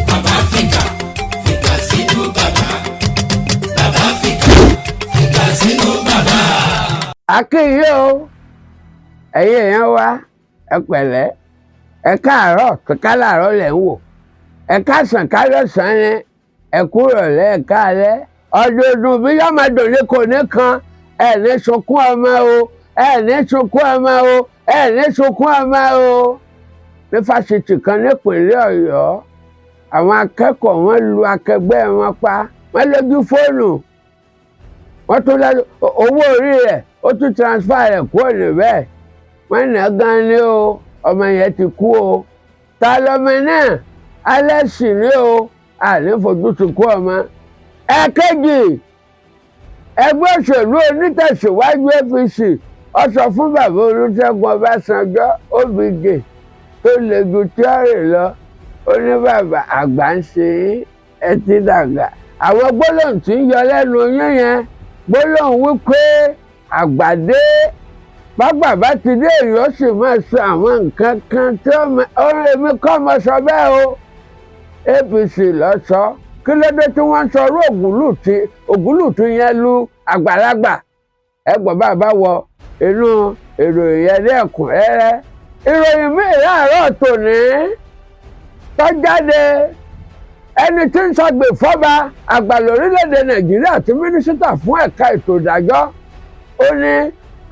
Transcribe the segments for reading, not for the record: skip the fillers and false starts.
Bàbá fìkà fìkà sínú bàbá. Bàbá fìkà fìkà sínú bàbá. Akéyé o, ẹ̀yin èèyàn wa, ẹ pẹ̀lẹ́, ẹ káàárọ̀ kíká làárọ̀ lẹ̀ ń wò, ẹ káàsán kálọ̀sán ni, ẹ kúrọ̀lẹ́, ẹ káalẹ́. Ọdọọdún bí yọmọdún ní kò ní kan. Ẹ ní sunkún ọmọ o, ẹ ní sunkún ọmọ o, ẹ ní sunkún ọmọ o. Ní fásitì kan nípìnlẹ̀ Ọ̀yọ́, àwọn akẹ́kọ̀ọ́ wọn lu akẹgbẹ́ wọn pa. Wọ́n lójú fóònù wọ́n tún lọ owó orí rẹ̀, ó tún transfer rẹ̀ kúrò níbẹ̀. Wọ́n nà gan ni o, ọmọ yẹn ti kú o. Ta lọmọ náà? Alẹ́ sì ni o, àní fojú sunkún ọmọ. Ẹ̀kejì, ẹgbẹ́ òṣèlú onítẹ̀síwájú APC ó sọ fún bàbá Olúṣẹ́gun Ọbásanjọ́, OBJ, tó le ju tíọ́rì lọ. Ó ní bàbá àgbà ń ṣe yín, ẹ ti dàgbà. Àwọn gbólóhùn tí ń yọ lẹ́nu yín yẹn, gbólóhùn wípé àgbàdé bàgbà bá ti dé, èyí ó sì máa sọ àwọn nǹkan kan tí ó èmi kọ́ mọ sọ bẹ́ẹ̀ o, APC lọ sọ. Kí ló dé tí wọ́n ń sọ irú ògúnlùtì ògúnlùtì yẹn lu àgbàlagbà? Ẹgbọ́n bàbá wọ inú ìròyìn yẹn ní ẹ̀kúnrẹ́rẹ́. Ìròyìn míì láàárọ̀ tòní tó jáde, ẹni tí ń sọgbè fọ́ba àgbà lórílẹ̀‐èdè Nàìjíríà àti mínísítà fún ẹ̀ka ètò ìdájọ́, ó ní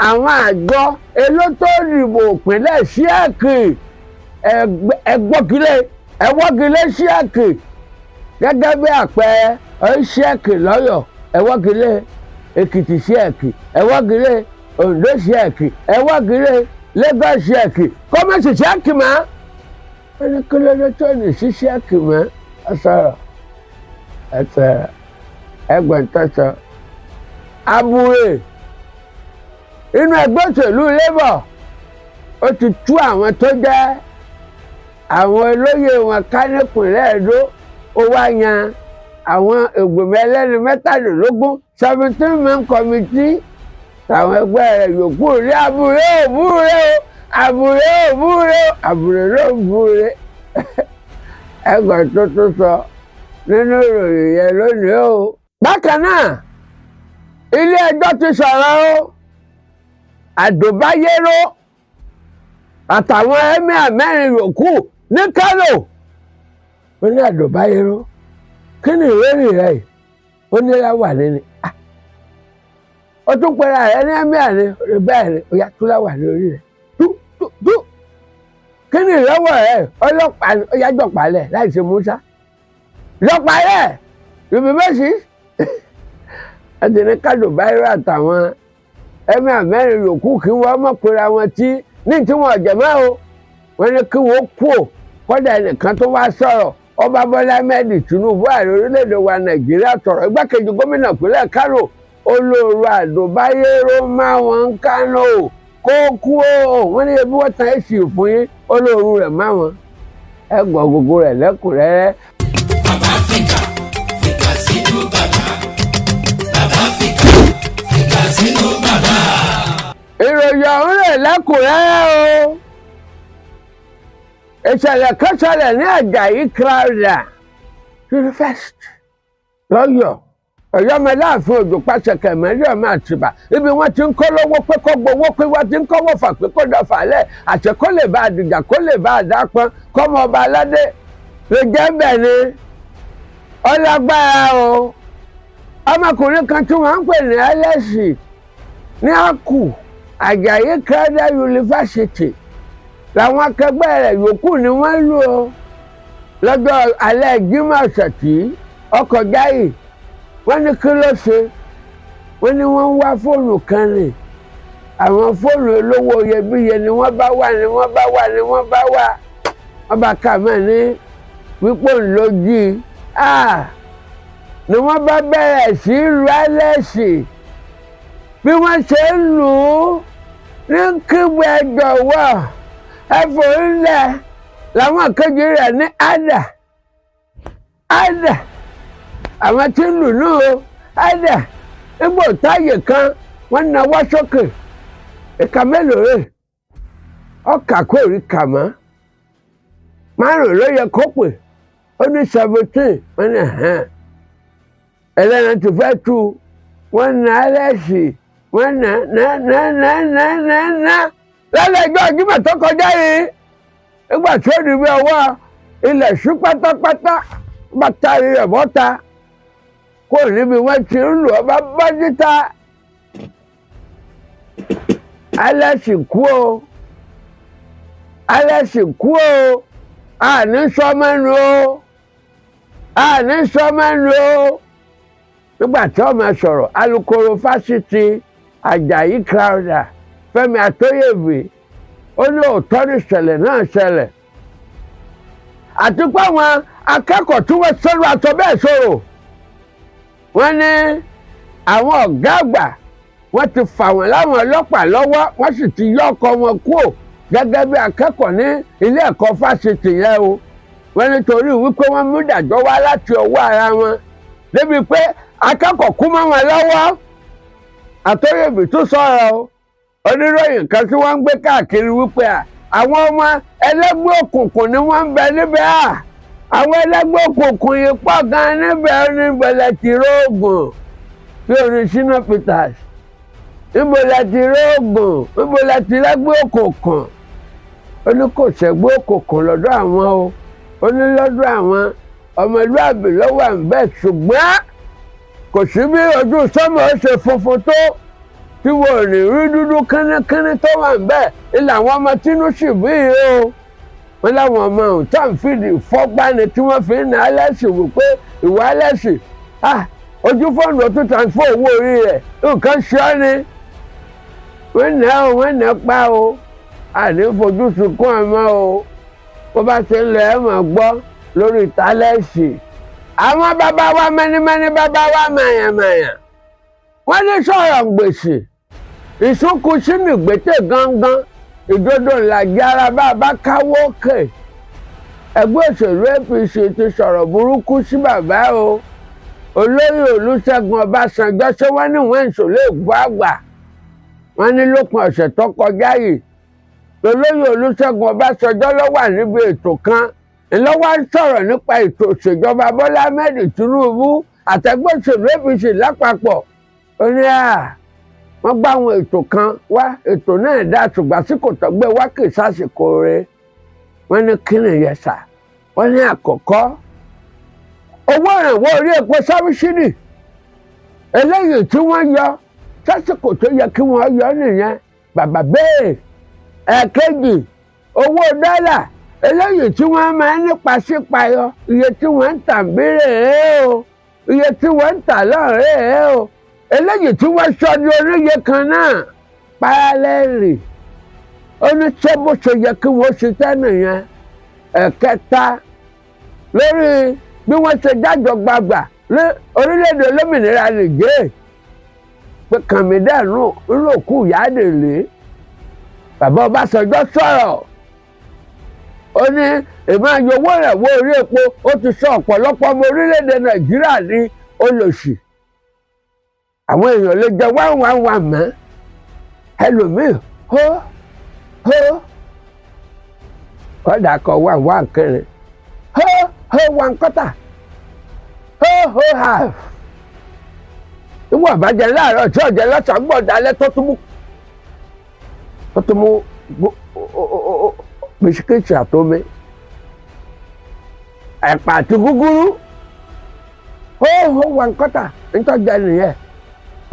àwọn àjọ elétò ìdìbò ìpínlẹ̀ síẹ̀kì ẹgbọ́gilé ẹwọ́gilé síẹ̀kì. Gẹ́gẹ́ bí àpẹẹrẹ, ọ̀ síẹ̀kì lọ́yọ̀, ẹwọ́gilé. Èkìtì síẹ̀kì, ẹwọ́gilé. Oǹdó síẹ̀kì, ẹwọ́gilé. Lagos síẹ̀kì, kọ́mọ̀sì síẹ̀kì mọ́. Ó ní kí ló dé tó ní sí síẹ̀kì mọ́? Ẹ sọ̀rọ̀, ẹ sọ̀rọ̀, ẹgbẹ̀ntọ́sọ. Abúlé inú ẹgbẹ́ òṣèlú Labour, ó ti tú àwọn tó jẹ́ àwọn olóyè wọn ká nípìnlẹ̀ Ẹdó. Ó wá yan àwọn ìgbìmọ̀ ẹlẹ́ni 17, 17 man committee, táwọn ẹgbẹ́ rẹ̀ yòókù rí. Àbúrò òbúrò, àbúrò òbúrò, àbúrò ló ń búre. Ẹgbẹ́ tó tún sọ nínú ìròyìn yẹn lónìí o. Bákan náà, ilé ẹjọ́ ti sọ̀rọ̀ o. Àdòbáyérò àtàwọn emir mẹ́rin yòókù ní Kánò, ó ní Àdòbáyérò, kí ni ìrírí rẹ yìí? Ó ní láwà nínú. Ó tún pera rẹ ní emir ni bẹ́ẹ̀ ni. Ó yá, tú láwà ní orí rẹ, tú tú tú. Kí ni ìlọ́wọ́ rẹ? Ọlọ́pàá. Ó yá, jọ̀pá lẹ̀ láì ṣe Musa, jọ̀pá lẹ̀ ìbí méjì. Ẹ ti ní kádòbáyérò àtàwọn emir mẹ́rin yòókù kí wọ́n mọ̀ pera wọn tí ní tí wọn jẹ̀ mọ́ o. Wọ́n ní kí wọ́n kú ò. Kọ́dà ẹnìkan tó wá sọ̀rọ̀, ọba Bọ́lá Ahmed Tinubu, ààrẹ orílẹ̀-èdè wa Nàìjíríà, sọ̀rọ̀. Igbákejì gómìnà ìpínlẹ̀ Kánò, olóòrò Àdòbáyérò máwọn ń Kánò kó kú o. Wọ́n ní ebi wọ́n tan èsì fún yín, olóòrò rẹ̀ máwọn. Ẹ gbọ́ gbogbo rẹ̀ lẹ́kùnrẹ́rẹ́. Bàbá fìkà fìkà sínú bàbá. Bàbá fìkà fìkà sínú bàbá. Ìròyìn ọ̀hún rẹ̀ lẹ́kùnrẹ́rẹ́ o. Ìṣẹ̀lẹ̀ kan ṣẹlẹ̀ ní Àjàyí Crowther University lọ́yọ̀. Ọ̀yọ́mọláàfin Òjò pàṣẹ kẹmẹ́rin ọmọ Àtìbà, ibi wọ́n ti ń kọ́ lówó pé kó gbowó, pé wọ́n ti ń kọ́wọ́ fà pé kó dọ̀fà lẹ̀ àṣẹ, kó lè bá àdìjà, kó lè bá àdápọ́n, kọ́mọ ọba aládé lè jẹ́ bẹ́ẹ̀ ni. Ọlágbára o. Ọmọkùnrin kan tí wọ́n ń pè ní ẹlẹ́sìn ní àkù Àjàyí Crowther University làwọn akẹgbẹ́ rẹ̀ yòókù ni wọ́n lù ó lọ́jọ́ alẹ́ Jímọ̀ ọ̀sẹ̀ tí ọkọ̀ jáì. Wọ́n ní kí ló ṣe? Wọ́n ní wọ́n ń wá fóònù kan ní àwọn fóònù olówó iyebíye ni wọ́n bá wà ní wọ́n bá wà ní wọ́n bá wà. Wọ́n bá kà mọ́ ní wípé òun ló jí i ni. Wọ́n bá bẹ̀rẹ̀ sí í lu ẹlẹ́sì. Bí wọ́n ṣe ń lù ú ní kígbe, "Jọ̀wọ́, ẹ fòun lẹ̀," làwọn kejì rẹ̀ ní ádà ádà. Àwọn tí ń lù nù o ádà. Nígbà táyè kan, wọ́n nawọ́ sókè, ìka mélòó rè? Ọkà kò rí kà mọ́, márùn ló yẹ kó pè. Ó ní 17. Wọ́n ní hàn ẹlẹ́ran ti fẹ́ tu. Wọ́n na ẹlẹ́sì, wọ́n na na na na na na na lálẹ́ ẹjọ́ Jímọ̀ tó kọjá yìí. Nígbà tí ó di bí ọwọ́ ilẹ̀ ṣú pátápátá, bá taari rẹ̀ bọ́ta kó níbi wọ́n ti ń lù ọ́ bá bọ́ síta. Ẹlẹ́sì kú o, ẹlẹ́sì kú o, àní sọmẹ́nu o, àní sọmẹ́nu o. Nígbà tí wọ́n máa sọ̀rọ̀, alukoro fásitì Àjàyí Crowther, Fẹ́mi Àtóyèbí, ó ní òótọ́ ní ìṣẹ̀lẹ̀ náà ṣẹlẹ̀, àti pé àwọn akẹ́kọ̀ọ́ tí wọ́n sọ̀rọ̀ àtọ́ bẹ́ẹ̀ sọ̀rọ̀, wọ́n ní àwọn ọ̀gá àgbà wọ́n ti fà wọ́n láwọn ọlọ́pàá lọ́wọ́, wọ́n sì ti yọ ọkọ̀ wọn kúrò gẹ́gẹ́ bí akẹ́kọ̀ọ́ ní ilé ẹ̀kọ́ fásitì yẹn o. Wọ́n nítorí wípé wọ́n mú ìdájọ́ wá láti ọwọ́ ara wọn débi pé akẹ́kọ̀ọ́ kú mọ́ wọn lọ́wọ́. Àtóyèbí tún sọ̀rọ̀ o. Oníròyìn kan tí wọ́n ń gbé káàkiri wípé àwọn ọmọ ẹlẹ́gbẹ́ òkùnkùn ni wọ́n ń bẹ níbẹ̀, à àwọn ẹlẹ́gbẹ́ òkùnkùn yìí pọ̀ gan níbẹ̀. Níbo lẹ ti róògùn bí orin Shina Peters? Níbo lẹ ti róògùn? Níbo lẹ ti lẹ́gbẹ́ òkùnkùn? Ó ní kò sẹ́gbẹ́ òkùnkùn lọ́dọ̀ àwọn o. Ó ní lọ́dọ̀ àwọn, ọmọlúàbí ló wà níbẹ̀, ṣùgbọ́n kò sí bí ojú sọ́mọ̀ ó ṣe funfun tó tí wọn ò ní rí dúdú kánnákánná tó wà níbẹ̀. Ilé àwọn ọmọ tínú sì bí yìí o, wọn láwọn ọmọ ọ̀hún tá à ń fìdí fọ́gbani tí wọ́n fi ń na ẹlẹ́sìn wípé ìwà ẹlẹ́sìn, ojú fóònù ó tún transfer owó orí rẹ̀, nǹkan ṣe ọ́ ni. Wọ́n nà ó, wọ́n nà pa o, àní fojú sunkún ọmọ o. Bó bá ṣe ń lọ, ẹ̀ mọ̀ gbọ́ lórí tálẹ́sì. Àwọn bàbá wa mẹ́nímẹ́ní, bàbá wa màyàmàyà, wọ́n ní sọ̀rọ̀ gbèsè ìsúnkù sínú ìgbésẹ̀ gangan ìdodo ńlá ara bá a bá káwọ́ òkè. Ẹgbẹ́ òṣèlú APC ti sọ̀rọ̀ burúkú sí bàbá o, olóyè Olúṣẹ́gun Ọbásanjọ́. Ṣé wọ́n ní wọ́n ń sòlé ìgbọ́ àgbà? Wọ́n ní lópin ọ̀sẹ̀ tó kọjá yìí, olóyè Olúṣẹ́gun Ọbásanjọ́ ló wà níbi ètò kan, ńlọ́wọ́ ń sọ̀rọ̀ nípa ètò ìṣèjọba Bọ́lá Ahmed Tinubu àtẹgbẹ́ òṣèlú APC lápapọ̀. Ó ní à wọ́n gbá àwọn ètò kan wá, ètò náà dá, ṣùgbọ́n àsìkò tó gbé wá kì í sásìkò rẹ̀. Wọ́n ní kí nìyẹn sà? Wọ́n ní àkọ́kọ́, owó ìrànwọ́ orí epo subsidy eléyìí tí wọ́n yọ, sásìkò tó yẹ kí wọ́n yọ nìyẹn bàbá bẹ́ẹ̀? Ẹ̀ẹ̀kejì, owó dọ́là eléyìí tí wọ́n máa ń nípa sípayọ, iye tí wọ́n ń tà ń bírè é o, iye tí wọ́n ń tà lọ́rẹ́ é o, eléyìí tí wọ́n sọ ní oníye kan náà parallelly, ó ní ṣé bó ṣe yẹ kí wọ́n ṣiṣẹ́ nìyẹn? Ẹ̀kẹta, lórí bí wọ́n ṣe dájọ́ gbàgbà ní orílẹ̀-èdè olómìnira Nìjẹ́ẹ̀ pé kàmídàánù ńlòkù yáàdèlé, bàbá Ọbásanjọ́ sọ̀rọ̀, ó ní ìmọ̀ àyọwó rẹ̀ wọ orí epo, ó ti sọ ọ̀pọ̀lọpọ̀ ọmọ orílẹ̀-èdè Nàìjíríà ní olòṣì. Àwọn èèyàn lè jẹ wá wá wá mọ́ ẹlòmíì hó hó kọ́dà kọ wá wá kiri hó hó wá nkọ́tà hó hó half. Ìwọ àbájẹ láàárọ̀ tí ọ̀jẹ̀ lọ́sàn-án gbọ̀dọ̀ alẹ́ tó tún mú bisikíìtì àtomi, ẹ̀pà àti gúgúrú, hó hó wá nkọ́tà nítọ́jà nìyẹn.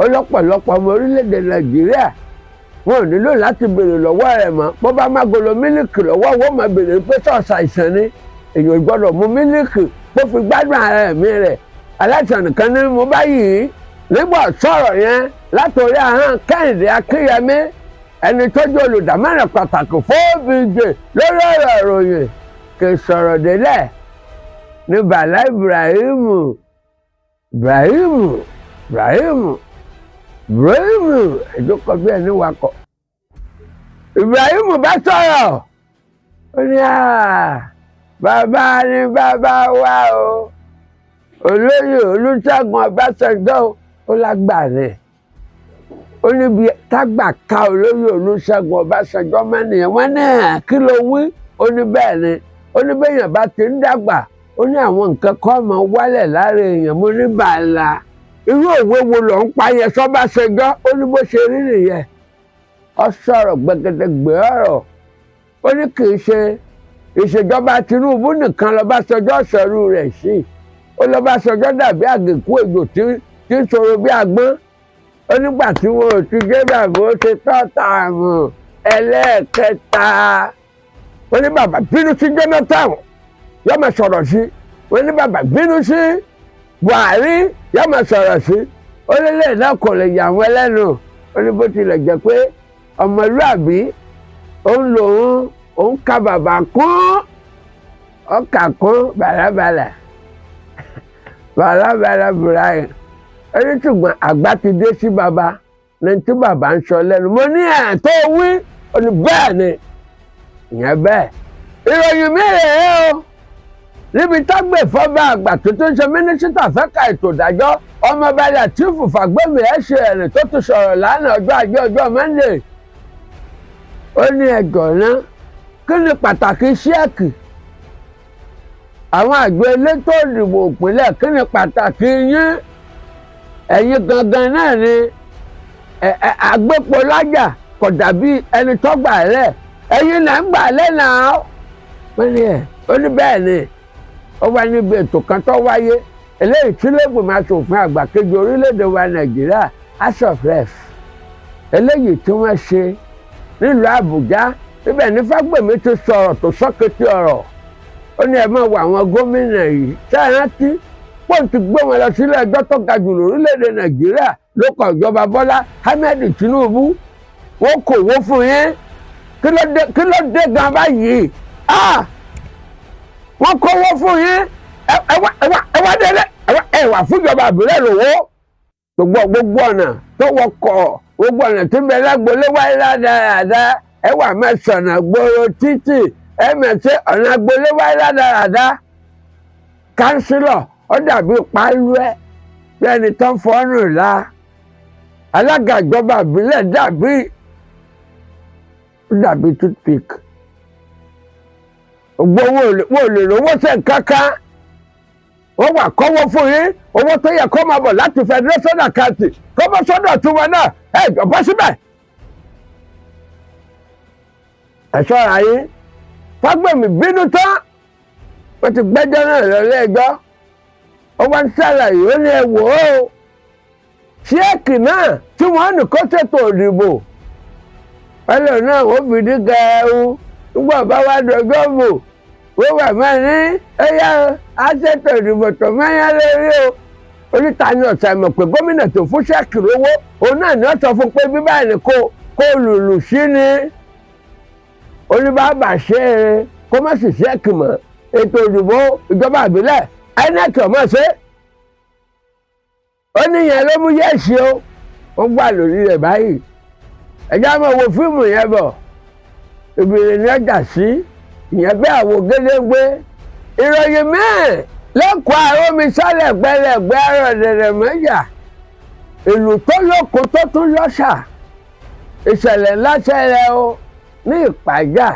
Ọlọ́pọ̀lọpọ̀ ọmọ orílẹ̀-èdè Nàìjíríà, wọn ò nílò láti béèrè lọ́wọ́ rẹ̀ mọ́. Bó bá má golo mílíkì lọ́wọ́, wọ́n máa béèrè pé ṣọ́ọ̀ṣì àìsàn ni. Èèyàn gbọ́dọ̀ mu mílíkì kó fi gbádùn ara ẹ̀mí rẹ̀, aláìsàn nìkan ní mo báyìí. Nígbà sọ̀rọ̀ yẹn látòrí ahọ́n Kẹ́hìndé Akínyẹmí, ẹni tó jẹ́ olùdámọ̀ràn pàtàkì fún OBJ lórí ọ̀rọ̀ ìròyìn, kì í sọ̀rọ̀ délẹ̀ ní Bàlá Ibrahim Ibrahim Ibrahim Ibrahim ìjókòó bí ẹni wakọ̀. Ibrahim bá sọ̀rọ̀, ó ní à bàbá ni bàbá wa o, olóyè Olúṣẹ́gun Ọbásanjọ́, ó lágbà ni. Ó níbi tágbà ká olóyè Olúṣẹ́gun Ọbásanjọ́ mẹ́nìyàn. Wọ́n ní kí ló wí? Ó ní bẹ́ẹ̀ ni. Ó ní bẹ́yàn bá ti ń dàgbà Ó ní àwọn nǹkan kọ́ máa wálẹ̀ lára èèyàn. Mo ní bàálà, irú òwe wo ló ń pa yẹn sọ́bàṣẹjọ́? Ó ní bó ṣe rí nìyẹn. Ó sọ̀rọ̀ gbẹgẹdẹgbẹ ọ̀rọ̀. Ó ní kì í ṣe ìṣèjọba Tinubu nìkan lọ́bàṣọjọ́ sọ̀rọ̀ rẹ̀ sí. Ó lọ́bàṣọjọ́ dàbí àgèkú ejò tí ń sọ̀rọ̀ bí agbọ́n. Ó nígbà tí wọn ò ti gé bàbá ó ti tọ́ta àmọ̀ ẹlẹ́ẹ̀kẹta. Ó ní bàbá bínú sí Jonathan, yóò máa sọ̀rọ̀ sí. Ó ní bàbá bínú sí Buhari, yóò máa sọ̀rọ̀ sí. Ó ní lè náà kò lè yà wọ́n lẹ́nu. Ó ní bó tilẹ̀ jẹ́ pé ọmọlúàbí òun lòun òun ka bàbá kún, ọkà kún bàràbàrà bàràbàrà Buhari. Ó ní ṣùgbọ́n àgbà ti dé sí bàbá ní tí bàbá ń sọ lẹ́nu. Mo ní ẹ̀ tó wí. Ó ní bẹ́ẹ̀ ni ìyẹn bẹ́ẹ̀. Ìròyìn mi rèé o, níbi tágbèfọ́ba àgbà tó tún ṣe mínísítà fẹ́ka ètò ìdájọ́, ọmọọba Látìfù Fàgbémì ẹ̀ṣẹ̀ tó tún sọ̀rọ̀ lánàá ọjọ́ ajé ọjọ́ Monday. Ó ní ẹ̀gọ́ náà, kí ni pàtàkì ṣẹ́ẹ̀kì àwọn àjọ elétò ìdìbò ìpínlẹ̀? Kí ni pàtàkì yín? Ẹ̀yin gangan náà ni agbépo lájà kò dàbí ẹni tó gbà lẹ̀, ẹ̀yin náà ń gbà lẹ̀ náà. Wọ́n ní ẹ̀ ó ní bẹ́ẹ̀ ni. Ó wá níbi ètò kan tó wáyé eléyìí tí lẹ́gbẹ̀mọ aṣòfin àgbà kejì orílẹ̀-èdè wa Nàìjíríà, House of Reps, eléyìí tí wọ́n ṣe nílùú Àbújá. Ibẹ̀ ní Fágbèmí ti sọ̀rọ̀ tó sọ́kẹ́tì ọ̀rọ̀. Ó ní ẹ máa wọ àwọn gómìnà yìí sárántí pọ́ùn ti gbé wọn lọ sílé ẹjọ́ tó ga jù lórílẹ̀‐èdè Nàìjíríà ló kọ ìjọba Bọ́lá Ahmed Tinubu. Wọ́n kò wó fún yín. Kí ló dé gan báyìí? Wọ́n kówó fún yín, ẹ wá délé, ẹ wà fúnjọba àbílẹ̀ lówó. Gbogbo ọ̀nà tó wọkọ̀, gbogbo ọ̀nà tí ń bẹ lágbolé wáyé rádaràda, ẹ wà máa sọ̀nà gbòòrò títì, ẹ máa ṣe ọ̀nà agbolé wáyé rádaràda. Kánsílọ̀ ó dàbí pálúẹ́ bí ẹni tó ń fọ́nù la. Alága ìjọba ìbílẹ̀ dàbí toothpick. Gbogbo wọn ò lè rówó sẹ́ kankan. Wọ́n wà kọ́wọ́ fún yín, owó tó yẹ kó máa bọ̀ láti federation account kó bọ́ sọ́dọ̀ tiwọn náà, ẹ jọ bọ́ síbẹ̀. Ẹ ṣọ́ra yín. Fágbèmí bínú tán, wọ́n ti gbẹ́jọ́ náà lọ lẹ́jọ́. Ó wá ń ṣàlàyé, ó ní ẹ wò ó, ṣéèkì náà tí wọ́n ní kó ṣètò òdìbò ẹlẹ́ náà ó fìdí gẹ̀ẹ́rú. Nígbà bá wá dọjọ́ bò, wọ́n wà máa ní ẹ̀yà á ṣètò ìdìbò tó mẹ́yà lórí o. Oníta ni ọ̀sẹ̀ mọ̀ pé gómìnà tó fún ṣẹ́ẹ̀kì lówó òun náà ni ó sọ fún pé bíbá ẹni kó lùlù sí ni. Oníbàbà ṣe é kó má sì ṣẹ́ẹ̀kì mọ́ ètò ìdìbò ìjọba ìbílẹ̀ INEC ọmọ ṣe. Ó níyẹn ló mú yẹ́ẹ̀sì o, ó gbà lórí rẹ̀ báyìí. Ẹ̀já máa wo fíìmù yẹn bọ̀, ìbìrì ni ọjà sí ìyẹn bí àwò gédégbé. Ìròyìn míì lẹ́kọ̀ọ́ àrómi sálẹ̀ gbẹlẹ̀gbẹ́ àrọ̀ dẹ̀dẹ̀ mẹ́jà, ìlú tó lóko tó tún lọ́ṣà. Ìṣẹ̀lẹ̀ ńlá ṣẹlẹ̀ o ní Ìpàjà.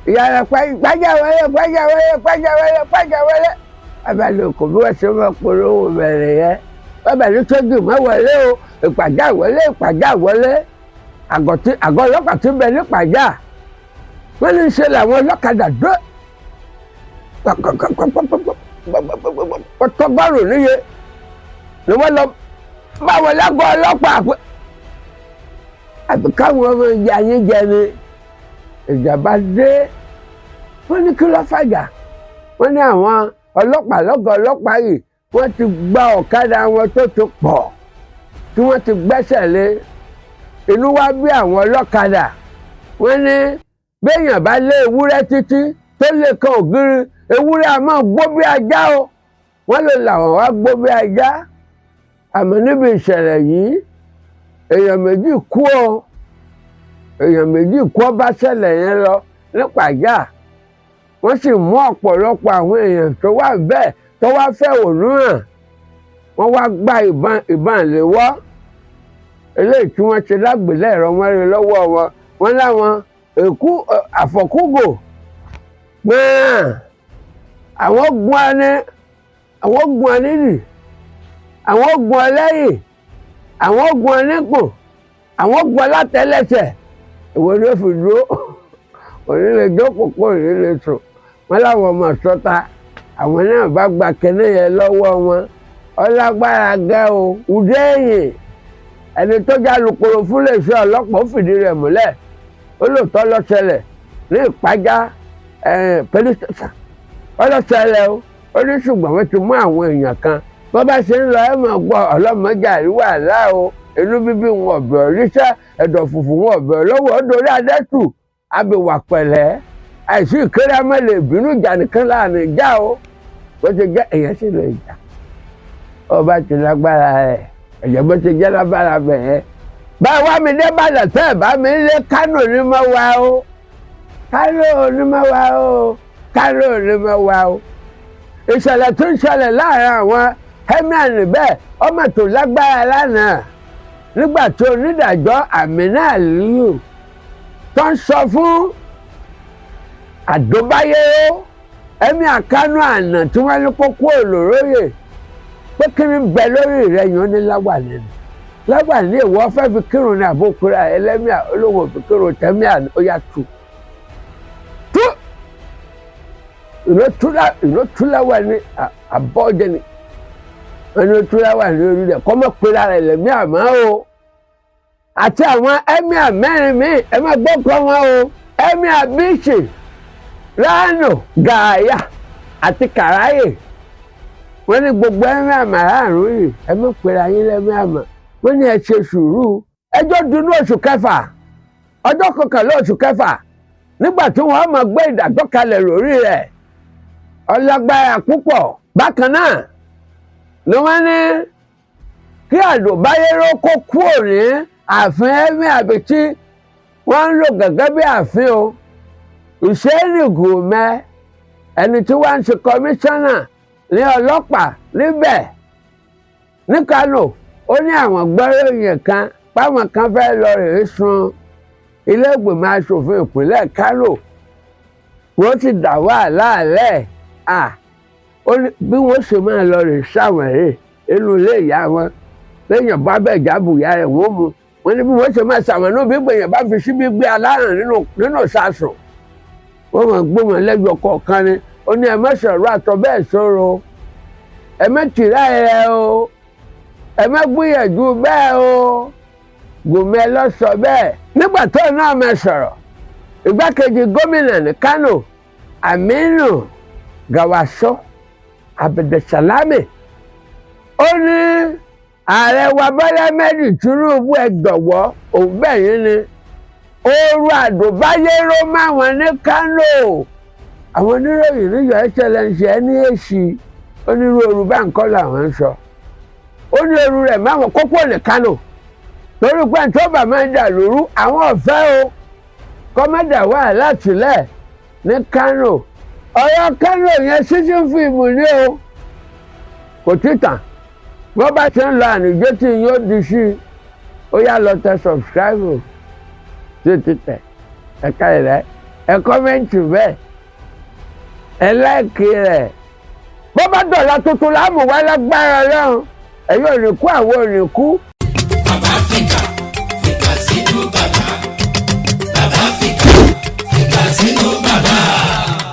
Ìyára pàjá wẹlé, pàjá wẹlé, pàjá wẹlé, pàjá wẹlé. Abalẹ̀ òkò bí wọ́n ṣe máa polówó bẹ̀rẹ̀ yẹn. Bàbá ní tójú mọ́ wọlé o, Ìpàjà wọlé, Ìpàjà wọlé. Àgọ́ ọlọ́pàá ti bẹ ní Ìpàjà. Wọ́n ní ṣe làwọn ọlọ́kadà dó ọtọgọ́rùn níye ni wọ́n lọ báwọn lágọ̀ọ́ ọlọ́pàá pé àbí káwọn ọmọ ìyá yín jẹ ni. Ìjàmbá dé. Wọ́n ní kí ló fàjà? Wọ́n ní àwọn ọlọ́pàá lọ́gọ̀ ọlọ́pàá yìí wọ́n ti gba ọ̀kadà wọn tó ti pọ̀ tí wọ́n ti gbẹ́sẹ̀ lé. Inú wá bí àwọn ọlọ́kadà. Wọ́n ní béèyàn bá lé ewúrẹ́ títí tó lè kan ògiri, ewúrẹ́ a máa gbó bí ajá o. Wọ́n lè làwọn wá gbó bí ajá. Àmọ́ níbi ìṣẹ̀lẹ̀ yìí, èèyàn méjì kú o. Èèyàn méjì kú ọ bá ṣẹlẹ̀ yẹn lọ nípàjá. Wọ́n sì mú ọ̀pọ̀lọpọ̀ àwọn èèyàn tó wà bẹ́ẹ̀ tó wá fẹ̀hónú hàn. Wọ́n wá gba ìbọn léwọ́ eléyìí tí wọ́n ṣe lágbèlérọ wọn rí lọ́wọ́ wọn. Wọ́n láwọn èkú àfọ̀kúgò gbọ́n. Àwọn gun ọ ní, àwọn gun ọ nídìí, àwọn gun ọ lẹ́yìn, àwọn gun ọ níkùn, àwọn gun ọ látẹlẹsẹ̀. Ìwọ ni ó fi dúró, òní lè jókòó kó òní lè sùn. Wọn láwọn ọmọ sọta, àwọn náà bá gba kínní yẹn lọ́wọ́ wọn. Ọlágbára gẹ́ o. Ùdẹ́yìn, ẹni tó já alukoro fún iléeṣẹ́ ọlọ́pàá, ó fìdí rẹ̀ múlẹ̀, ó lóòótọ́ ló ṣẹlẹ̀ ní Ìpájà police station. Ó ló ṣẹlẹ̀ o. Ó ní ṣùgbọ́n wọ́n ti mú àwọn èèyàn kan. Bó bá ṣe ń lọ, ẹ máa gbọ́. Ọlọ́mọdé àríwá àlá o. Inú bíbí wọn ọ̀bẹ̀ oríṣẹ́, ẹ̀dọ̀ fùfù wọn ọ̀bẹ̀ lọ́wọ́. Ó dorí adẹ́tù abìwà pẹ̀lẹ́, àìsí ìkéré amẹ́lẹ̀ ìbínú ìjà nìkan láàrin ìjà o. Bó ṣe jẹ́, èèyàn sì lè jà ọba ti lágbára rẹ̀. Ẹ̀jẹ̀ bó ṣe jẹ́ lágbára bẹ̀rẹ̀. Báwa mi dé Ìbàdàn tẹ́ ẹ̀ bá mi lé Kánò ní mọ́ wa o, Kánò ní mọ́ wa o, Kánò ní mọ́ wa o. Ìṣẹ̀lẹ̀ tó ń ṣẹlẹ̀ láàrin àwọn emir níbẹ̀, ọmọ tó lágbára lánàá, nígbà tó onídàájọ́ Amina Aliyu tó ń sọ fún Ado Bayero, emir Kánò àná tí wọ́n ní kó kúrò lóróyè, pé kí ni bẹ lórí rẹ̀ yẹn? Ó ní láwàní ni. Láwàní ìwọ fẹ́ fi kírun ní àbókúra ẹlẹ́mìà olówó fi kírun tẹ́míà. Ó yà tù tú ìlú tú láwàní àbọ̀jẹ̀ ni. Ẹni tú láwàní orí rẹ̀ kọ́mọ́ pera rẹ̀ lẹ́mí àmọ́ o, àti àwọn emir mẹ́rin míì. Ẹ má gbọ́ kọ́ wọn o: emir Bichi, Rano, Gàáyà àti Kàráyè. Wọ́n ní gbogbo emir márààrún yìí, ẹ má pera yín lẹ́mí àmọ́. Wọ́n ní ẹ ṣe sùúrù, ẹjọ́ dunú oṣù kẹfà, ọjọ́ 11 oṣù kẹfà, nígbà tí wọ́n máa gbé ìdájọ́ kalẹ̀ lórí rẹ̀. Ọlágbára púpọ̀. Bákan náà ni wọ́n ní kí Ado Bayero kó kúrò ní ààfin emir àbí tí wọ́n ń lò gẹ́gẹ́ bí ààfin o. Ìṣẹ́ni Gùmẹ́, ẹni tí wọ́n ń ṣe kọmíṣánná ní ọlọ́pàá níbẹ̀ ní Kánò, ó ní àwọn gbọ́ròyìn kan páwọn kan fẹ́ lọ rèé sun ilé ìgbìmọ̀ asòfin ìpínlẹ̀ Kánò, wọ́n ti dà wàhálà lẹ̀. À ó ní bí wọ́n ṣe máa lọ rèé sáwọn rèé inú ilé ìyá wọn, lẹ́yìn bá bẹ̀ jábùyá rẹ̀ wọ́n mú wọ́n ní bí wọ́n ṣe máa ṣàwọn náà, bí gbèyàn bá fi síbí gbé aláràn nínú sàṣùn, wọ́n máa gbé wọn lẹ́yọ kọ̀ọ̀kan ni. Ó ní ẹ má sọ̀rọ̀ àtọ̀ bẹ́ẹ̀ sọ̀rọ̀, ẹ má tìrá ẹ o, ẹ má gbìyànjú bẹ́ẹ̀ o. Gùnmẹ́ lọ sọ bẹ́ẹ̀. Nígbà tó náà máa sọ̀rọ̀, igbákejì gómìnà ní Kánò, Aminu Gawasọ Abdulsalami, ó ní ààrẹ wa Bọ́lá Ahmed Tinubu, ẹ jọ̀wọ́, òun bẹ̀ yín ni, ooru Ado Bayero máwọn ní Kánò. Àwọn oníròyìn ní Your Excellency, ẹ ní èsì onírúurú bá ń kọ́ làwọn ń sọ. Ó ní ooru rẹ̀ máwọn kókó ní Kánò, torí pé tó bá máa ń dà lóru, àwọn ọ̀fẹ́ o, kọ́mọ́dà wàhálà sílẹ̀ ní Kánò. Ọ̀rọ̀ Kánò yẹn, season fíìmù ní o, kò tí tàn. Bó bá ṣe ń lọ, àníjó tí yóò di sí i. Ó yá, lọ tẹ subscribe tí o ti tẹ̀, ẹ̀ka rẹ̀, ẹ comment bẹ́ẹ̀, ẹ like rẹ̀. Bó bá dọ̀la tuntun láàmú wá lágbára Ọlọ́run. Ẹ̀yin ò ní kú, àwọn ò ní kú.